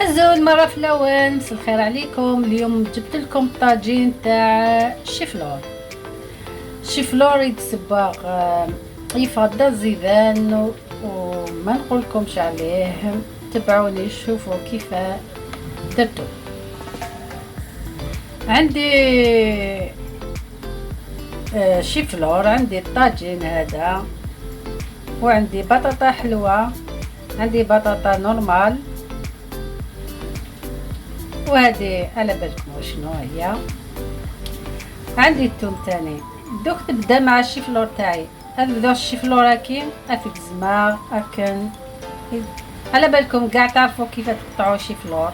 الزول مرة في الاول، مساء الخير عليكم. اليوم جبت لكم طاجين تاع chou-fleur. chou-fleur يتسبغ يفضل زيدان وما نقولكمش عليه، تبعوني شوفوا كيف درتو. عندي شيفلور، عندي الطاجين هذا، وعندي بطاطا حلوة، عندي بطاطا normale، وهذه على بالكم شنو هي. عندي الثوم تاني. دوك تبدا مع الشيفلور تاعي. هذا الشيفلور كي افك زماغ اكن على بالكم كاع تعرفوا كيف تقطعوا شيفلور،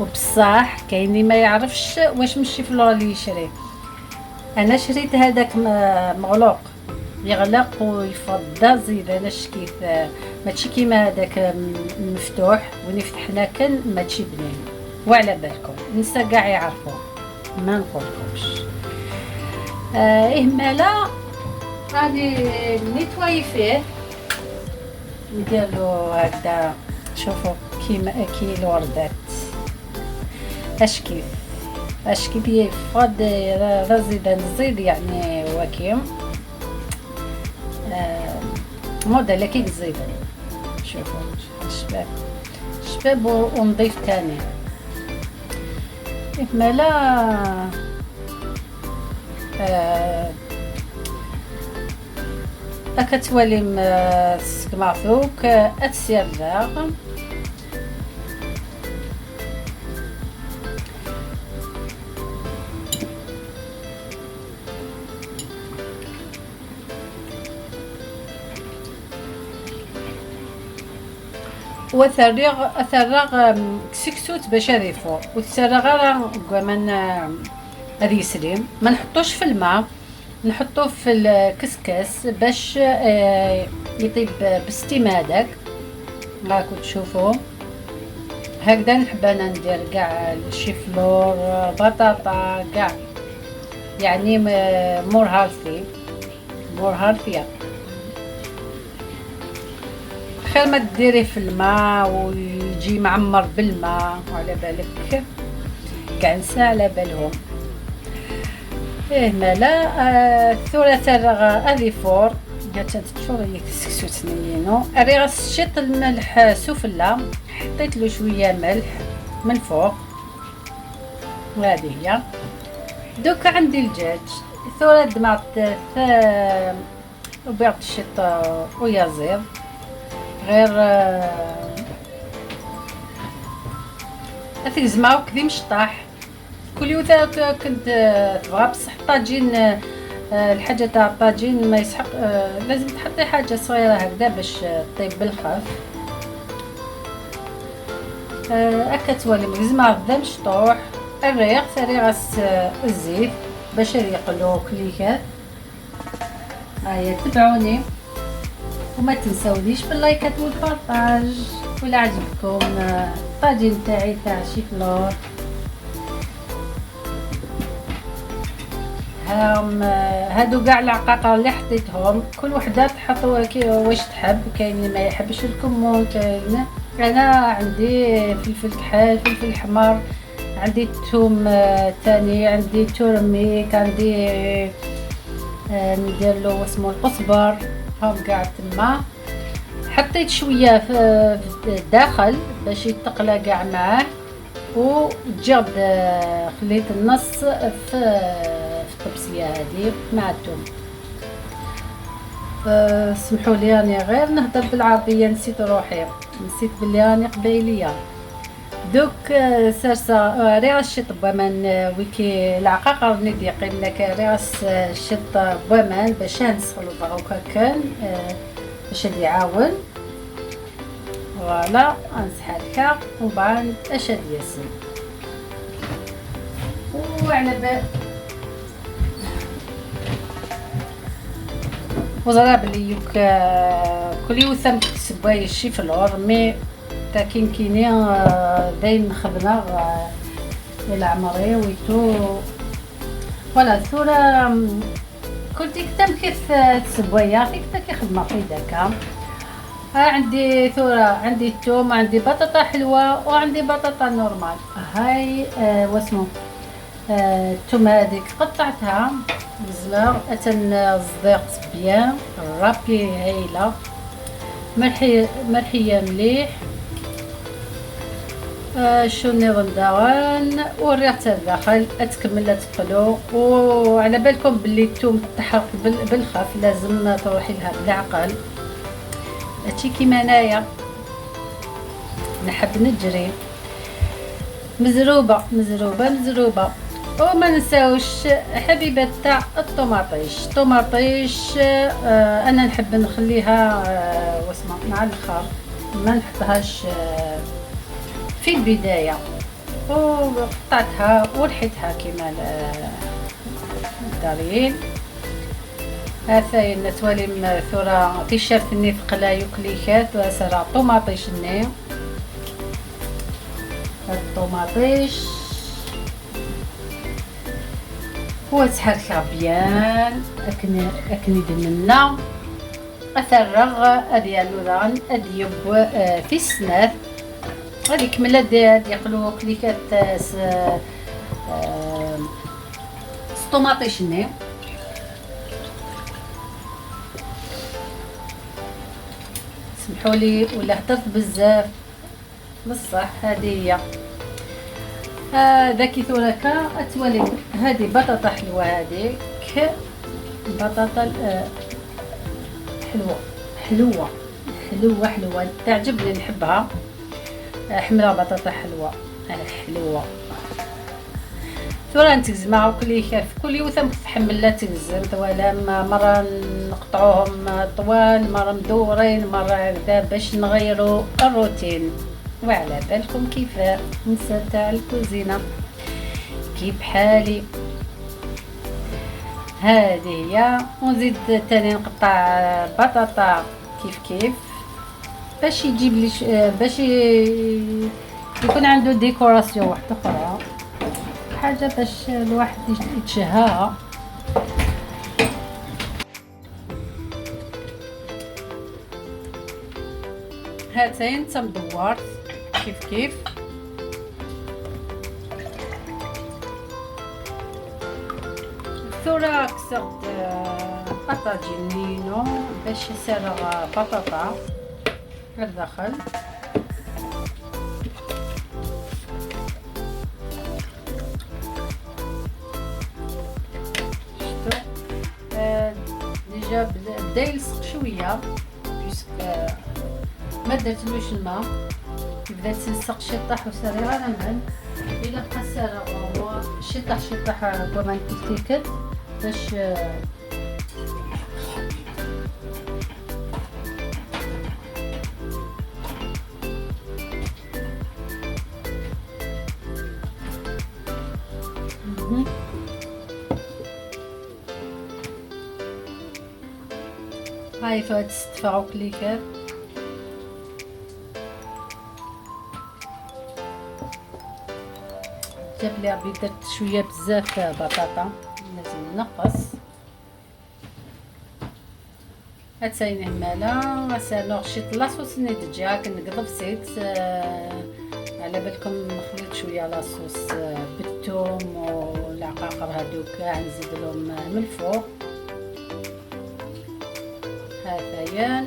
وبصح كاين اللي ما يعرفش واش من الشيفلور اللي يشري. انا شريت هذاك مغلوق، يغلق ويفضل زيد. انا كيف ماشي كيما هذاك مفتوح وين فتحنا كان ماشي بنين، وعلى بالكم النساء كاع يعرفوا، ما نقولكمش. اهمالا راني نيتواي فيه، نديرلو هكذا. شوفوا كيما كي الوردات، اش كيف اش كيف يفض رزيدا نزيد يعني وكيم موديل كيك زيدا. شوفوا شباب شباب ونضيف تاني. مالا هكا توالي سكماثوك اتسير وثرغ اثرغ كسكسوت باش هذا يفور، وتسرغ راه كمان هذا يسلم. ما نحطوش في الماء، نحطوه في الكسكاس باش يطيب بالستيم هذاك. راكم تشوفوا هكذا نحب انا ندير كاع الشيفلور بطاطا كاع، يعني more healthy، more healthy خير ما ديريه في الماء ويجي معمر بالماء. وعلى بالك كاع نسا على بالهم. ايه مالا الثورة تاع هذه فور تشوري كسكسو تنينو. اري غشيت الملح سفلى، حطيت له شوية ملح من فوق، وهذه هي. دوك عندي الدجاج الثورة دمعت وبيض الشط ويا زيض غير هذيك زعما وكذي مشطاح كل يوم كنت تبغى. بصح الطاجين الحاجة تاع الطاجين ما يسحق، لازم تحطي حاجة صغيرة هكذا باش طيب بالخف. هكا توالي زعما غدا مشطوح. الريق سري غاس الزيت باش يقلو كليكات. هيا تبعوني وما تنساونيش باللايكات وال partage. ولا عجبكم الطاجين تاعي تاع شيفلور، هم هادو كاع العقاقه اللي حطيتهم كل وحده تحط واش تحب. كاين اللي ما يحبش الكمون، كاين انا عندي فلفل كحل، فلفل احمر، عندي الثوم تاني، عندي turmeric، عندي ندير له اسمه القزبر. هم كاع تما حطيت شوية في الداخل باش يتقلى كاع معاه، وجرد خليت النص في الطبسيه هذه مع الثوم. سمحوا لي راني غير نهضر بالعربية، نسيت روحي، نسيت بلي راني قبايليه. دوك سرسه ري الشط بوامان ويكي العقاقه راني ديقين لك ري الشط بوامان باش نسخلو دروكا كان باش يعاون. فوالا نسحركا وبعد اش ياسين. وعلى بال وزرا بلي يوك كل يوم ثم تسباي الشيفلور مي تاكين كيني داين خدمة الى عمري ويتو. فوالا ثورة كل ديك تم كيف تسبويا فيك تا كي خدمة في داكا. عندي ثورة، عندي الثوم، عندي بطاطا حلوة وعندي بطاطا normale. هاي واسمو الثوم هذيك قطعتها بزاف، اتن صديقت bien râpée هايلة، مرحية مليح. شو النظام داغن وريحتها الداخل تكمل تقلو. وعلى بالكم باللي الثوم تحرق بالخف، لازم تروحي لها بالعقل. هادشي كيما انايا نحب نجري مزروبه مزروبه مزروبه. وما نساوش حبيبات تاع الطوماطيش. الطوماطيش انا نحب نخليها واسمها مع الاخر، ما نحطهاش في البدايه. وقطعتها ورحيتها كيما الدارين. هاثاين توالي ثورة تيشيرت ثقلا يوكليكات وسرا طوماطيش ني الطوماطيش وتحركها بيان اكني دمنا اثرغ اديالو داغن اديب في السناث. غادي يكمل يقلو كليكات طوماطيش ني. سمحوا لي ولا هدرت بزاف، بصح هذه هي. هذا كي ثوركا اتولي هذه بطاطا حلوه، هذيك بطاطا حلوه حلوه حلوه حلوه تعجبني، نحبها. حمرا بطاطا حلوه حلوه. ثورة نتجمع وكلي في كل يوم تحمل لا تجزم ولا مرة نقطعوهم طوال، مرة مدورين، مرة هكذا باش نغيروا الروتين. وعلى بالكم كيف نسى تاع الكوزينة كي بحالي. هذه هي. ونزيد تاني نقطع بطاطا كيف كيف باش يجيب لي باش يكون عنده décoration واحدة أخرى، حاجة باش الواحد يتشهاها. هاتين تمدورت كيف كيف. الثورة كسرت طاجينينو باش يسرغ بطاطا للداخل. شفتو déjà بدا يلصق شويه puisque ما درتلوش الماء، بدا تلصق شي طاح وسريعه انا الا بقى سارة هو شي طاح شي طاح بومان تيكت باش هاي فهاد ستفاعو كليكات. جاب لي ربي درت شويه بزاف بطاطا، لازم نقص. هاتاين هماله غسالو شيت la sauce ني دجا كنقضب زيت. على بالكم خليت شويه la sauce بالثوم والعقاقر هادوك كاع نزيد لهم من الفوق. هذايا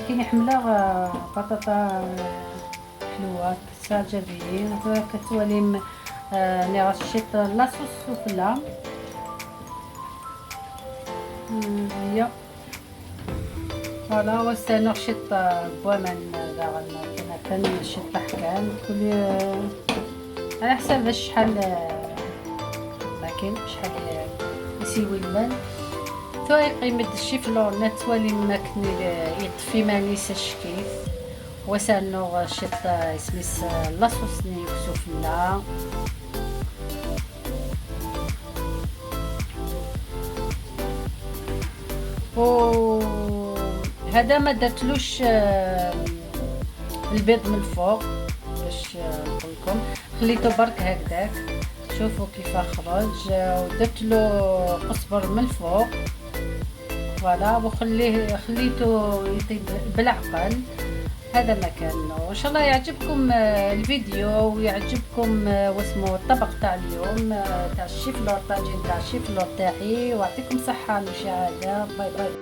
كاين حمله بطاطا حلوه كتعجبني كتولي ني رشيت la sauce سفلى هي voilà. وستانو رشيت بوامان داغن كان شي طحكان كل على حسب شحال ما كاين شحال يسيوي المال. ثوي قيمة الشيفلور نتوالي ماكني يطفي مانيس الشكيف وسانو شيط سميس لاصوص ني يكسوفلا. و هذا ما درتلوش البيض من الفوق باش نقول لكم، خليته برك هكذاك. شوفوا كيف خرج، ودرت له قصبر من الفوق voilà، خليته يطيب بالعقل. هذا ما كان، وان شاء الله يعجبكم الفيديو ويعجبكم واسمو الطبق تاع اليوم تاع الشيفلور، طاجين تاع الشيفلور تاعي. ويعطيكم صحة المشاهدة. bye bye.